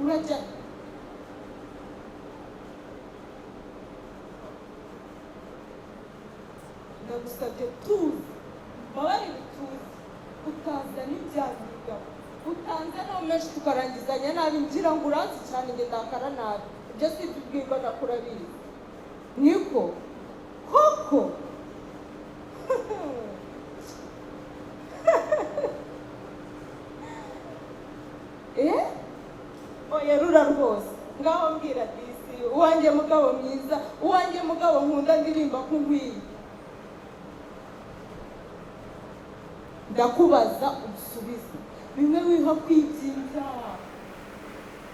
Urajya ndagusabye, tuzi mbabarire, tuzi utazana ibyabiga, utanzanaho menshi tukarangizanya nabi. Ngira ngo uranzi cyane, njye ndakara nabi, ibyo si ibyo ubwirwa nakurabizi. Niko koko. Eh, oya, rura rwose. Ngaho mbwira disi, uwanjye mugabo mwiza, uwanjye mugabo nkunda, ndirimba ko nkwiye. Ndakubaza usubize bimwe wiha kwibyimbya.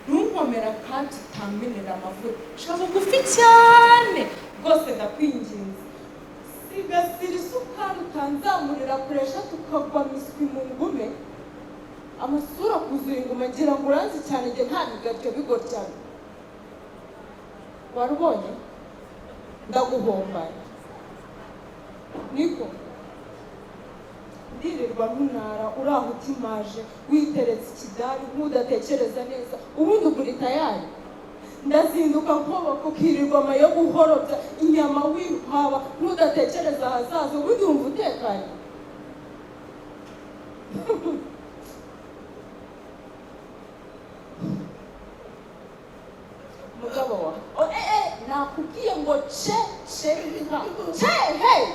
Ntunkomera kandi utamenera amavuta. Ca bugufi cyane rwose, ndakwinginze. Sigasira isukari, utanzamurira pressure tukagwa miswi mu ngume, amasura akuzuye inguma. Ngira ngo uranzi cyane, njye nta bigaryo bigoryana warubonye. Ndaguhombaye. Niko ndirirwa ntunara, uraho utimaje, witeretse ikidari nk'udatekereza neza. Ubundi ugura tayari. Ndazinduka nkoboka, ukirirwa amayo guhorobya inyama, wihaba nk'udatekereza ahazaza. Ubundi wumva utekanye? Mugabo wa oh, nakubwiye ngo ce ce nka ce hey.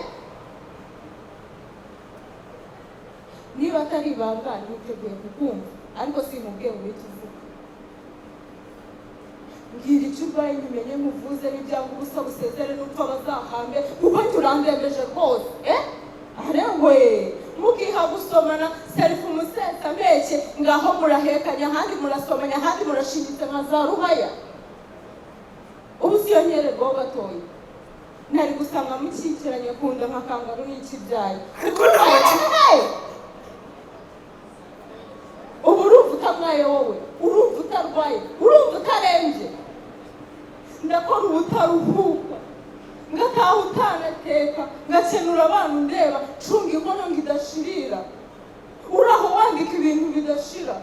Niba atari ibanga, niteguye kukumva, ariko sinkubwiye ngo uhite uvuga. Mbwira icyo urwaye nkimenye nkuvuze, n'ibyanga ubusa busezere, n'upfa bazahambe, kuko njye urandembeje rwose. Eh, arengoye mukiha gusomana serifu umusesameke. Ngaho murahekanya, ahandi murasomanya, ahandi murashinyitse nka za ruhaya. Ubu si yo nkererwaho gatoya, nari gusanga mukikiranye kunda nka kangaru n'ikibyaye. Ariko ntawe Hey! Ubu urumva utamwaye wowe? Urumva utarwaye? Urumva utarembye? Ndakora ubutaruhuka, ngataha utanateka, ngakenura abana undeba, cunga inkono ngo idashirira. Uraho wandika ibintu bidashira.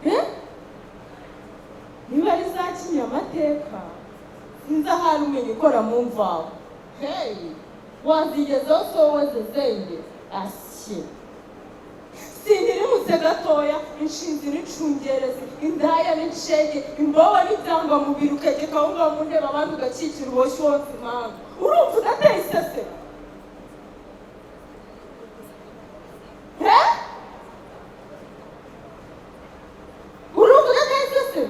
Eh? Niba ari za kinyamateka, sinzi ahari umenya ukora mu mvaho. Hey, wazigezeho so wowe zezenge asye. Sintirimutse gatoya, inshinzi n'incungerezi, indaya n'inshege, imbobo n'ibyangwamubiri, ukegeka aho ngaho mu ndeba abandi, ugakikira uboshye wonsa impanga. Urumva udateye isese? Eh? Urumva udateye isese?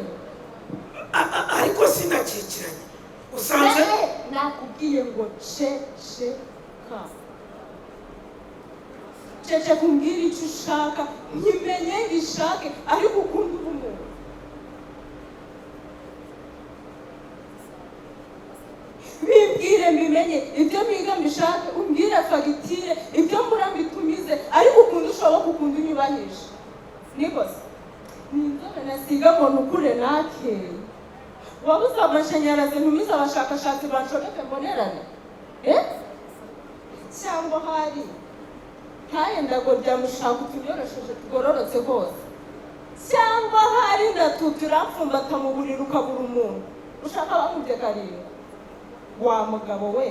Ariko sinakikiranye usanze. Eh, nakubwiye ngo ceceka, ceceka, umbwire icyo ushaka nkimenye ngishake, ariko ukunda uba umuntu. Bimbwire mbimenye, ibyo mbiga mbishake, umbwire fagitire, ibyo mbura mbitumize, ariko ukunda ushoboka, ukunda unyubahishe. Niko se ni inzobe nasiga ngo ntukure nake? Wabuze amashanyarazi ntumize abashakashatsi banshobeke mbonerane? Eh, cyangwa hari ntaye ndagorya mushaka utunyorosheje tugororotse hose, cyangwa hari ndatubya uramfumbata mu buriri ukabura umuntu ushaka bamubye karindwi. Wa mugabo we,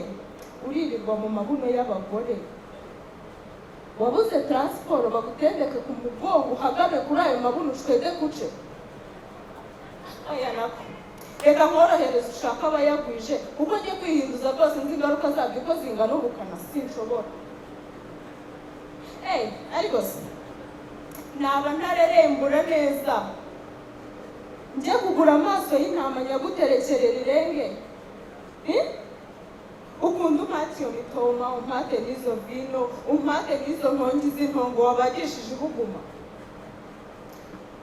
uririrwa mu mabuno y'abagore, wabuze transport bagutendeke ku mugongo, uhagame kuri ayo mabuno ushwede kuce? Oya, nako reka nkorohereze, ushaka abayagwije, kuko njye kwihinduza rwose nzi ingaruka zabyo uko zingana ubukana, sinshobora. Hey, ariko se naba ntarerembura neza, njye kugura amaso y'intama nyaguterekerera irenge? Eh? Ukunda umpate iyo mitoma, umpate n'izo vino, umpate n'izo nkongi z'intongo wabagishije ibuguma.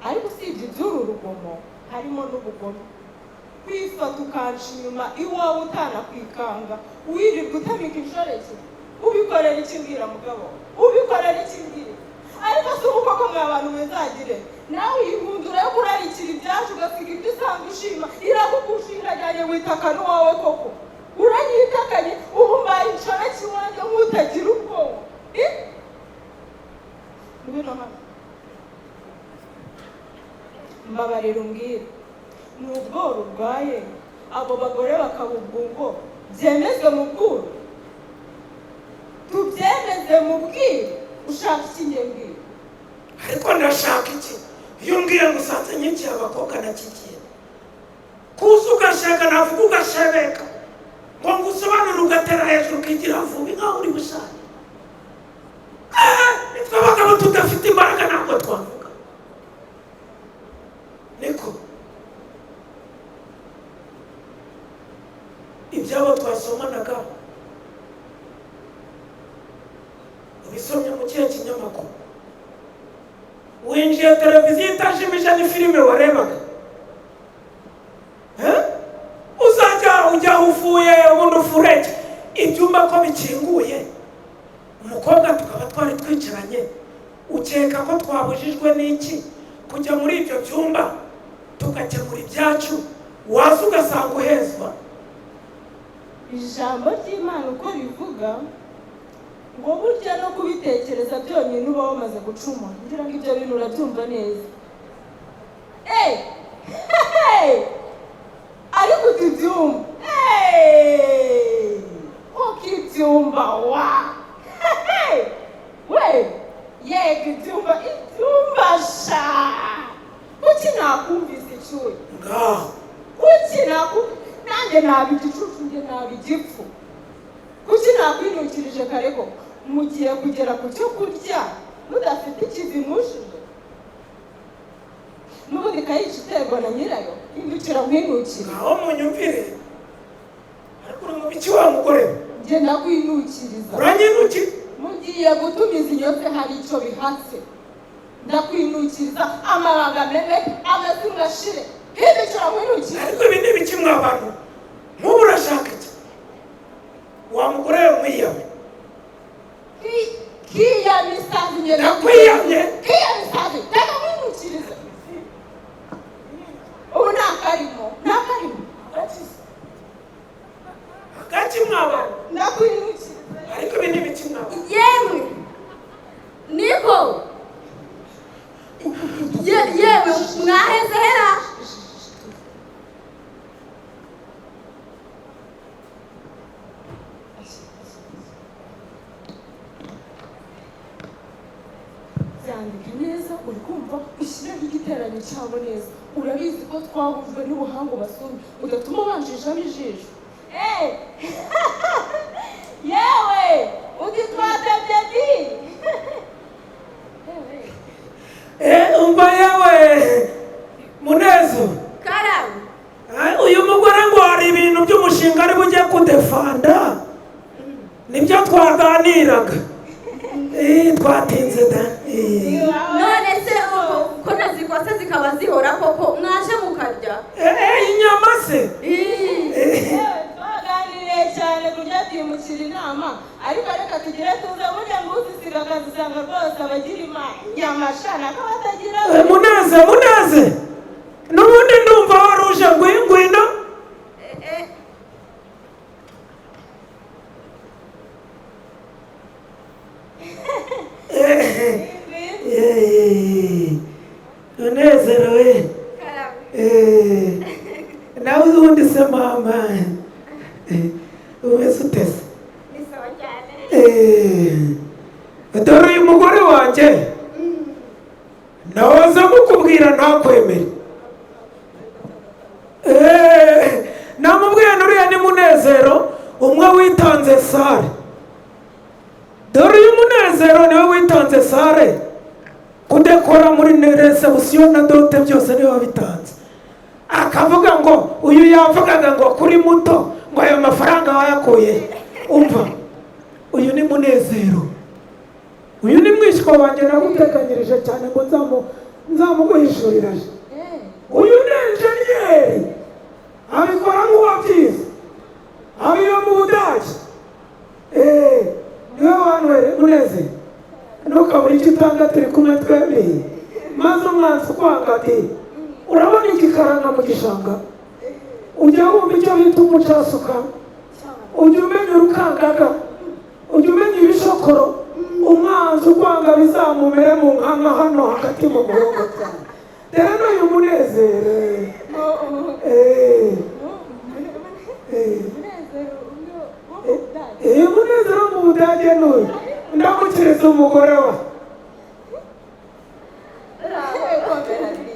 Ariko usibye iby'uru rugomo, harimo n'ubugome, kwifata ukanca inyuma iwawe utanakwikanga, wirirwa utamika inshoreke. Ubikorera iki? Mbwira mugabo, ubikorera iki? Mbwira. Ariko si ubu koko mwa bantu muzagire nawe iyi nkundura yo kurarikira ibyacu, ugasiga ibyo usanga ushima, iragugusha, irajyanye, witaka n'uwawe koko. Uranyitakanye, ubu mbaye inshoreke iwanjye nk'utagira ubwoba. Eh? Ngwino hano. Mbabarira umbwire, ni ubworo urwaye, abo bagore bakaba ubwungo, byemezwe mu bwuru, tubyemeze mu bwiru. Ushaka iki nge mbwira? Ariko ndashaka iki? Iyo umbwiye ngo usanze nyikiye abakobwa nakikiye, kuza ugashaka, navuga ugashebeka, ngo ngusobanure ugatera hejuru ukigira vuba nkaho uri bushake. Nitwe abagabo tudafite imbaraga, ntabwo twavuga niko ibyabo twasomanaga. Ubisomye mu kihe kinyamakuru? Winjiye televiziyo itajimije, ni filime warebaga? Eh? Uzajya ujya aho uvuye ubundi ufureke ibyumba ko bikinguye, umukobwa tukaba twari twicaranye, ukeka ko twabujijwe n'iki kujya muri ibyo byumba tugakemura ibyacu, waza ugasanga uhezwa? Ijambo ry'Imana uko rivuga ngo burya no kubitekereza byonyine uba wamaze gucumura. Ngira ngo ibyo bintu urabyumva neza. Hey! Hey! Ariko utibyumva. Hey! Ukibyumva wa. Hey! We! Yego, ibyumva, ibyumva sha! Kuki nakumvise icyuya? Ngaho. Kuki naku nanjye naba igicucu, njye naba igipfu? Kuki nakwinukirije kare ko mugiye kugera ku cyo kurya mudafite ikivi mushije? N'ubundi kayica iterwa na nyirayo. Hindukira nkwinukire. Ngaho munyumvire. Ariko uri mu biki wa mugore we? Njye ndakwinukiriza. Uranyinuki? Mugiye gutumiza inyotse, hari icyo bihatse. Ndakwinukiriza amabanga meme, amazimwe ashire. Hindukira nkwinukire. Ariko ibi ni ibiki mwa bantu? Nk'ubu urashaka iki wa mugore we? Mwiyame. Kiyamisazi njye. Ndakwiyamye. Kiyamisazi, reka nkwinukirize. Ubu ni akarimo, ni akarimo. Hagati mwa bantu. Ndakwinukiriza. Ariko ibi ni ibiki mwa bantu? Yemwe, niko yewe, mwaheze hera. Byandike neza, uri kumva? Ushyireho igiteranyo cyabo neza. Urabizi ko twahujwe n'ubuhanga ubasumba, udatuma ubanjishamo ijisho. Eh! Yewe, uti twatebye di. Umva yewe Munezo. Karame. Uyu mugore ngo hari ibintu by'umushinga ari bujye kudefanda, nibyo twaganiraga. Twatinze da. None se uko ko nazikosa zikaba zihora koko, mwaje mukarya? Inyama se? Ii. Yewe, twaganiriye cyane kurya twimukira inama, ariko reka tugire tuze. Burya ngo uzisiga akazisanga rwose, abagira inyama sha nako batagira. Muneze, Muneze, n'ubundi ndumva waruje. Ngwino. Eh, eh. Munezero we. Karame. Nawe ubundi se mama, umeze uteze? Ni sawa cyane. Dore uyu mugore wanjye nahoze mukubwira ntakwemere. Namubwiye nuriya ni Munezero, umwe witanze sare. Dore uyu Munezero niwe witanze sare kudekora muri réception na dot, byose niwe wabitanze. Akavuga ngo uyu yavugaga ngo kuri muto, ngo ayo mafaranga wayakuye. Umva, uyu ni Munezero, uyu ni mwishywa wanjye naguteganyirije cyane ngo nzamuguhishurira. Uyu ni enjeniyeri, abikora nk'uwabyize, abiba mu Budage. Niwe wanywere. Munezero, ntukabure icyo utanga, turi kumwe twembi. Maze umwanzi ukwanga ati: "Urabona igikaranga mu gishanga?" Ujya wumva icyo bita umucasuka? Ujya umenya urukangaga? Ujya umenya ibishokoro? Umwanzi ukwanga bizamumere mu nkanka hano hagati mu murongo cyane. Rero n'uyu Munezero. Eh, eh. Munezero umwe wo mu Budage? Eh, Munezero wo mu Budage n'uyu. Ndamukiriza umugore we. Komera di.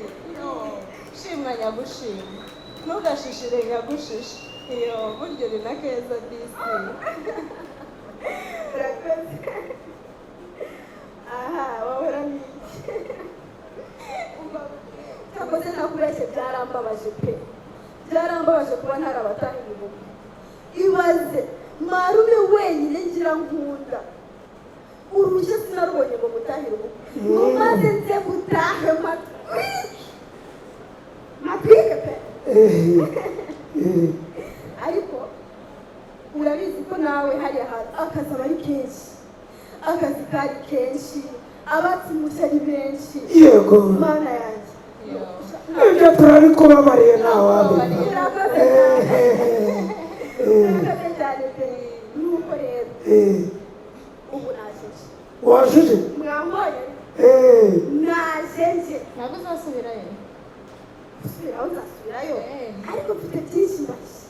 Shimwa nyagushima, ntugashishire nyagushishe. Iyo buryo uri na keza disi. Urakoze. Aha wahora n'iki? Cyakoze ntakubeshye, byarambabaje pe, byarambabaje kuba ntarabatahiye ubukwe. Ibaze marume wenyine ngira nkunda, uruhushya sinarubonye ngo mutahire ubukwe, ngo maze nze mutahe matwike matwike pe. Eh, eh. Ariko urabizi ko nawe hariya hantu akazi aba ari kenshi, akazi kari kenshi, abatsi ari benshi. Yego. Mana yanjye! Ibyo turabikubabariye, ntawabimenya. Urakoze. Eh, eh, eh. Urakoze cyane pe. Nuko rero ubu naje nje. Wajuje? Mwambonye? Eh. Naje nje. Ntabwo uzasubirayo? Gusubiraho nzasubirayo, Eh. ariko mfite byinshi mbashye.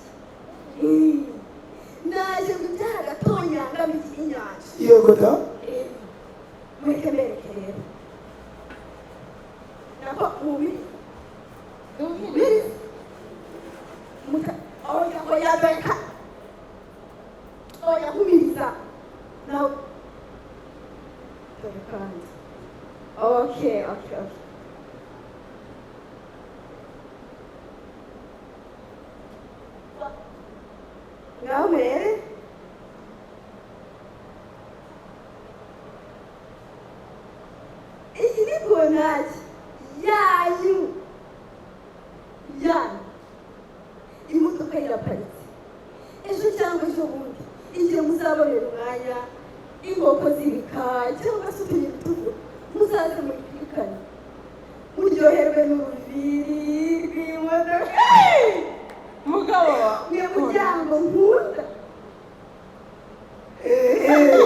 Naje ngo ibyaha gatonyanga bigira inyanja. Yego da. Mureke mbereke rero, nako mubiri. Duhirize. Muta oya, oya, beka, oya, humiriza nawe. Dore kandi, okay. Ngaho murebe. Iyi ni kontaki yanyu yanyu. Imodoka iraparitse. Ejo cyangwa ejo bundi, igihe muzabonera umwanya, inkoko zibika cyangwa se utundi tuvuga, muzaze muyipikane, muryoherwe n'uruviri rw'imodoka. Mugabo wa Mwe muryango nkunda. Eh, eh.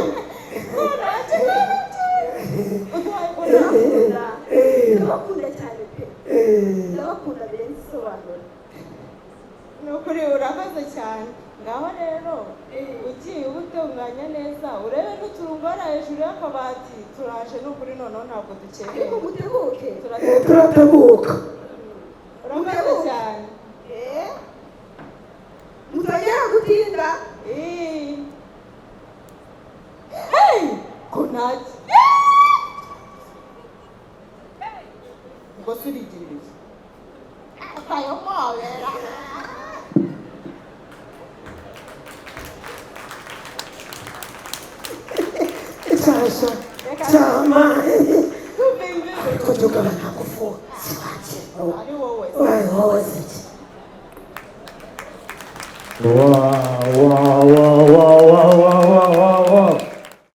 Uduhaye kontaki. Ndabakunda. Eh. Ndabakunda cyane pe. Eh. Ndabakunda birenze isobanuro. Ni ukuri urakoze cyane. Ngaho rero ugiye uba utunganya neza, urebe n'uturungo hariya hejuru y'akabati. Turaje ni ukuri, noneho ntabwo Ariko dukerewe. muteguke. Eh, turatebuka. Urakoze cyane. Eh, mutongera gutinda. Eh. Hey! Kontaki ubwo se urigirira akayo mobera. Cyasha cyama, ariko jya ugabanya kuvuga si wanjye. Ari wowe. Wowe, wowe siki. Wow.